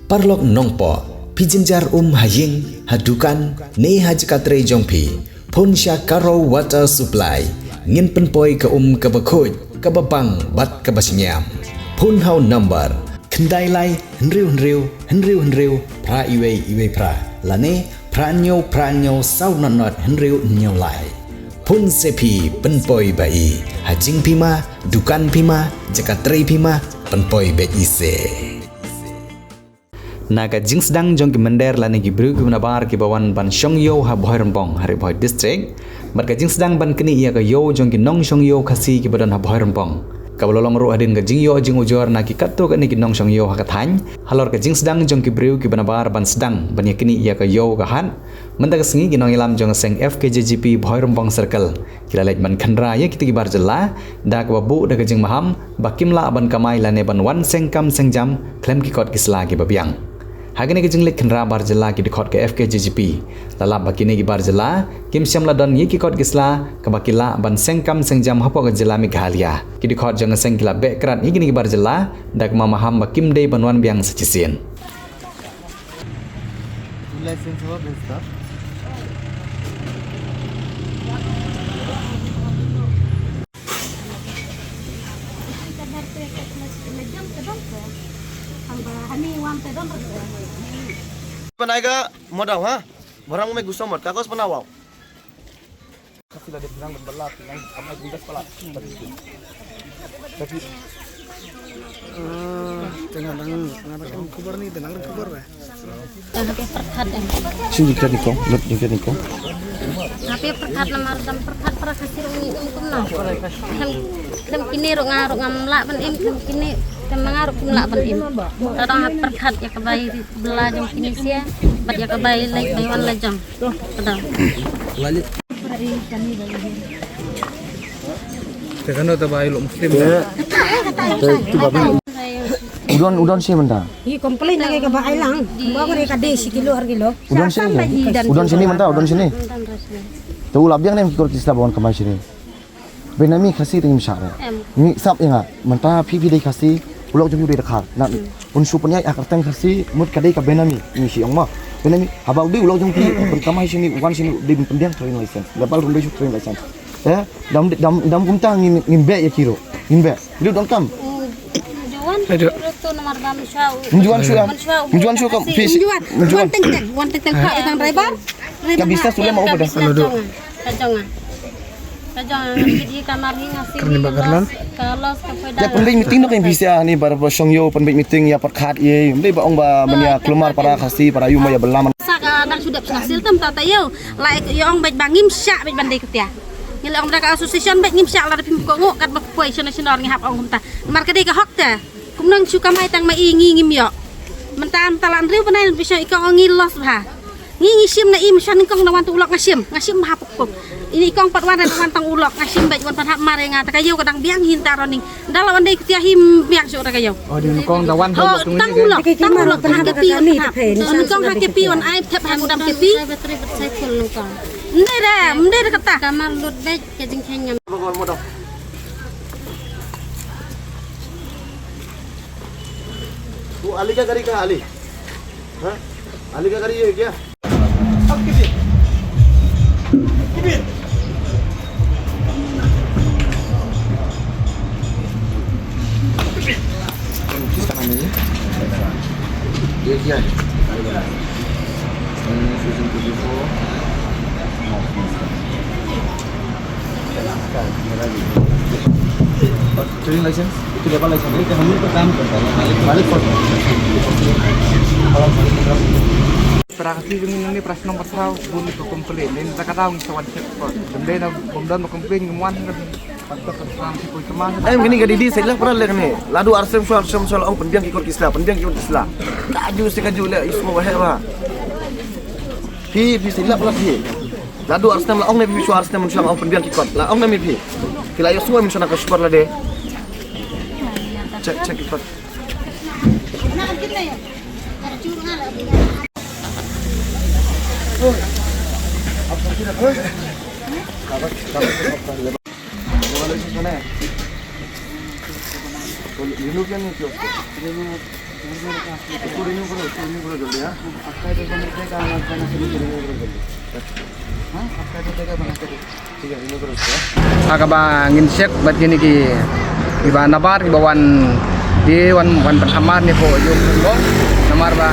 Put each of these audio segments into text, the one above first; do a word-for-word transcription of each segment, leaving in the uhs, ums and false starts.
Paralok nongpoh, phi jynjar um ha ïing, ha dukan, ne ha jaka trei jong phi, phone sha Karo Water Supply. Ngin pynpoi ka um kaba khuid, kaba bang bad kaba shngiam. Phone ha u number khyndai lai hynriew hynriew hynriew hynriew phra iwei iwei phra, lane phra hynñiew phra hynñiew saw nod nod hynriew hynñiew lai. Phone se phi, pynpoi ba i. Ha jingphi ma, dukan phi ma, jaka trei phi ma, pynpoi beit i se. Na ka jingsdang jong ki mynder lane ki briew kiba nabar kiba wan ban shong ïew ha Bhoirymbong, ha Ri Bhoi District, bad ka jingsdang ban knieh ïa ka ïew jong ki nongshong ïew Khasi kiba don ha Bhoirymbong, kaba la long ruh hadien ka jingïoh jingujor na ki katto katne ki nongshong ïew ha ka thaiñ, halor ka jingsdang jong ki briew kiba nabar ban sdang ban ïa knieh ïa ka ïew ka hat. Mynta ka sngi ki nongïalam jong ka seng F K J G P Bhoirymbong Circle ki la leit ban khynra ïa kita ki bar jylla, da kaba buh da ka jingmaham ba kim lah ban kamai lane ban wan seng kam seng jam khlem ki kot ki sla kiba biang. Ha kane ka jingleit khynra bar jylla, ki dkhot ka F K J G P la lap ba kine ki bar jylla kim shym la don ïa ki kot ki sla kaba ki lah ban seng kam seng jam hapoh ka jylla Meghalaya. Ki dkhot jong ka seng ki la beh krad ïa kine ki bar jylla da kaba maham ba kim dei ban wan biang sa shisien. License ho bhej da. Panaika modal ha? Barang me gusto mo, kagos panawaw. Kasi la dep nang ban bala, nang kamai bundas pala. Tapi, eh, tengah nang, tengah nang khubor ni, tengah nang khubor eh. Tengah ke perkat em. Sini jingkren ni kong, lut jingkren ni kong. Tapi perkat namar dam perkat para kasir uni kum na. Khlem, khlem kine ruh nga ruh ngam lah ban im, khlem kine, khlem nga ruh kim lah ban im. Tadong ha perkat ïa ka bai bela jong kine sia, bad ïa ka bai leit bai wan la jong. Tadong. Te kano te ba ïa u lok Muslim. Te, te, te ba ïa u lok. U don, u don shi mynta. Hi complain lagi ka ba ai lang. Ba ko re ka dei shi kilo ar kilo. U don shi. U don shi ni mynta, u don shi ni. Te u la biang ne ki kot ki sla ba wan kamai shi ni. Benami Khasi te ngim shah re. Em. Ngi sap ïa nga mynta phi phi dei Khasi, u lok jong phi u dei Dkhar. Na un shu pynïaid ha kyrteng Khasi mut ka dei ka benami. Ngi shi ong ma benami, haba u dei u lok jong phi, pynkamai shi ni, u wan shi ni, u dei ban pynbiang trading license. Labal ruh dei shu trading license. Eh, dam, dam, dam kumta ngin, ngin beh ïa ki ruh. Ngin beh. Lut donkam. Juan, tu nomor bam shwa. Juan shwa. Juan shwa kam. Phi. Juan. Juan teng teng. Juan teng teng. Ka driver. Ka business tu le ma upa da. Ka jong. Ka jong. Ka jong. Ka jong. Ka jong. Ka jong. Ka jong. Ka pynbeit meeting noh ka ïa phi sha ni, bar ba shong ïew pynbeit meeting ïa pyrkhat ïa. Ym dei ba ong ba mania kulmar para Khasi, para ïu ma ïa bela man. Sa ka dang shu dep sngewsih tam ta ta ïew. Lai ïa ong beit ba ngim shah beit ban dei ktia. Ngi la ong ba ka association beit ngim shah, lada phim kohnguh kat ba poi shano shano ngi hap ong kumta. Namar ka dei ka hok te. Kumno shu kamai tang ma i ngi ngim ïoh. Mynta mynta la hynriew bnai ngi bishong i kong ong ngi loss bha. Ngi ngi shim na i, mynshwa nyngkong na wan tang u lok nga shim, nga shim bha puk puk. Ini i kong pat wan na wan tang u lok nga shim beit, wan pat hap mar ïa nga, ta ka ïew ka dang biang hi ta ruh ning. Da la wan dei ktia hi biang shuh ta ka ïew. Oh, dei nyngkong da wan tang u lok, tang u lok, tang u lok ha ka pi wan pat hap. Nyngkong ha ka pi wan ai thep ha u dam ka pi. Ym dei da, ym dei da kata. Kamar lut beit ka jingkheiñ ngam. वो अली का गाड़ी कहाँ, अली? हाँ? अली का गाड़ी ये है क्या? अब किसी? किसी? किसका नाम है ये? ये क्या है? हम्म, ट्वेंटी ट्वेंटी फ़ोर। और ट्रेडिंग लाइसेंस? ये तो लेबर लाइसेंस है, ये तो हम लोग का काम करता है, मालिक, मालिक कौन है? Para kasi yung yung ni press number sa bun ko complain. Then ta ka daw sa one check ko. Then na bum don complain yung one. Em kini ka didi sa ilang para lek ni. Ladu arsem shwa arsem shwa ong pynbiang ki kot ki sla, pynbiang ki kot ki sla. Ka ju se ka ju le ismo wa hera. Phi phi sa ilak la phi. Ladu arsem la ong ne phi shwa arsem shwa ong pynbiang ki kot. La ong ne mi phi. Ki la yo semua mi shwa na ka shwa la de. Check check ki kot. Ha kaba ngin check bad kine ki, kiba nabar kiba wan, ki wan, wan pynhamar ne po ïew Bhurhynbong. Namar ba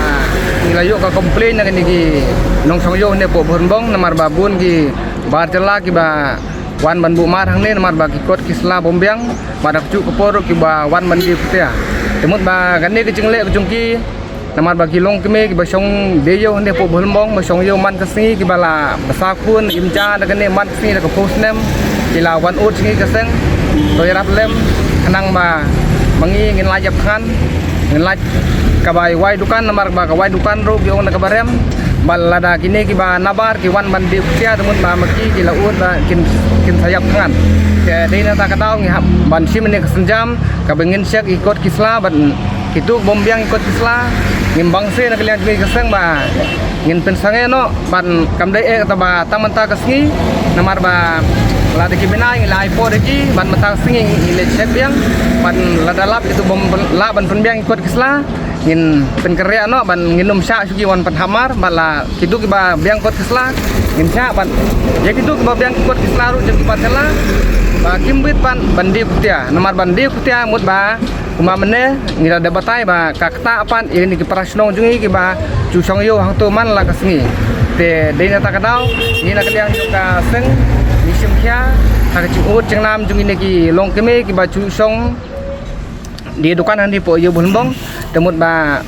ngi la ïoh ka complain na kine ki nongshong ïew ne po Bhurhynbong, namar ba bun ki bar jylla kiba wan ban buh mar hangne namar ba ki kot ki sla bym biang, bad ha kajuh ka por ruh kiba wan ban die kutia. Te mut ba kane ka jingleh ka jong ki, namar ba ki longkmie kiba shong die ïew hangne po Bhurhynbong, ba shong ïew man ka sngi, kiba la basa khun im ja da kane man ka sngi da ka phew snem, ki la wan ud sha ngi ka seng. To ïarap lem khnang ba ma ngi ngin lah ïap thngan, ngin lah kaba wai dukan, namar ba ka wai dukan ruh ki ong da kaba rem. Bad lada kine kiba nabar ki wan ban die kutia, te mut ba ma ki ki la ud ba kin, kin sa ïap thngan. Te dei na kata ka daw ngi hap ban shim ïa kane ka sienjam kaba ngin check ïa ki kot ki sla bad kito bym biang ïa ki kot ki sla. Ngim bang shuh na ka liang jong ngi ka seng ba ngin pynsangeh noh, bad kam dei eh kata ba tang mynta ka sngi, namar ba lada ki bnai ngi la ai por ïa ki, bad mynta ka sngi ngi leit check biang, bad lada lap kito bym lah ban pynbiang ïa ki kot ki sla, ngin pynkynriah noh, bad ngin ym shah shuh ki wan pynhamar, bad la kito kiba biang kot ki sla ngin shah, bad ïa kito kiba biang kot ki sla ruh jong ki bar jylla ba kim bit ban, ban die kutia, namar ban die kutia mut ba kumba mynne ngi la dep batai ba ka ktah pat ïa kine ki para shnong jong ngi kiba ju shong ïew hangto man la ka sngi. Te dei na kata ka daw ngi na ka liang jong ka seng ngi shim khia ha ka jingud jingnam jong kine ki longkmie kiba ju shong die dukan hangne po ïew Bhurhynbong. Te mut ba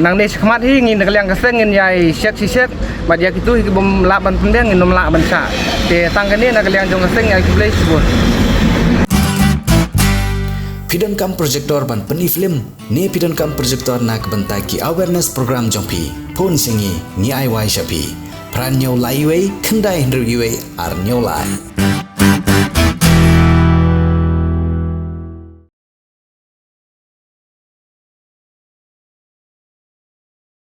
nangne shakhmat hi ngi na ka liang ka seng ngin ïai check shi check bad ïa kito hi kibym lah ban pynbiang ngin ym lah ban shah. Te tang kane na ka liang jong ka seng, ïa khublei shibun. Phi donkam projector ban pyni film ne phi donkam projector na ka bynta ki awareness program jong phi? Phone sha ngi, ngi ai wai sha phi. Phra hynñiew lai uwei, khyndai hynriew uwei, ar hynñiew lai.